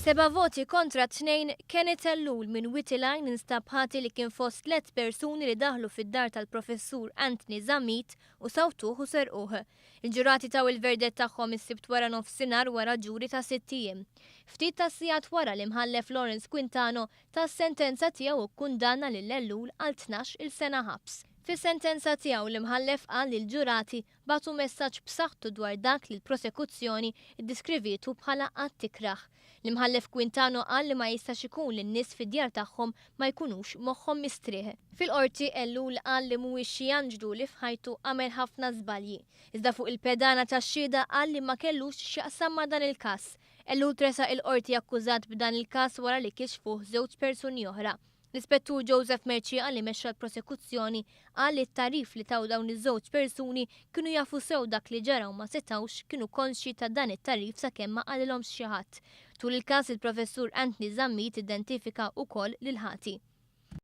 B'seba' voti kontra tnejn, Kenneth Ellul minn Wied il-Għajn instab ħati li kien fost tlett persuni li daħlu fid-dar tal-Professur Anthony Zammit u sawtuh u serquh. Il-ġurati taw il-verdett tagħhom is-Sibt wara nofsinhar wara ġuri ta' sitt ijiem. Ftit tas-sigħat wara l-Imħallef Lawrence Quintano ta s-sentenza tiegħu u kkundanna lil Ellul għal 12-il sena ħabs. Fis-sentenza tiegħu l-Imħallef qal li l-ġurati bagħtu messaġġ b'saħħtu dwar dak li l-prosekuzzjoni ddiskrivietu bħala att ikrah. L-Imħallef Quintano qal li ma jistax ikun li n-nies fid-djar tagħhom ma jkunux moħħhom mistrieħ. Fil-Qorti, Ellul qal li mhuwiex xi anġlu li f'ħajtu għamel ħafna żbalji. Iżda fuq il-pedana tax-xhieda qal li ma kellux x'jaqsam ma' dan il-każ. Ellul tressaq il-Qorti akkużat b'dan il-każ wara li kixfuh żewġ persuni oħra. L-Ispettur Joseph Mercieca li mexxa l-prosekuzzjoni qal li t-tagħrif li taw dawn iż-żewġ persuni kienu jafu sew dak li ġara u ma setgħux kienu konxji ta' dan it-tagħrif sakemm ma qalilhomx xi ħadd. Tul il-każ il-Professur Anthony Zammit identifika wkoll lil ħati.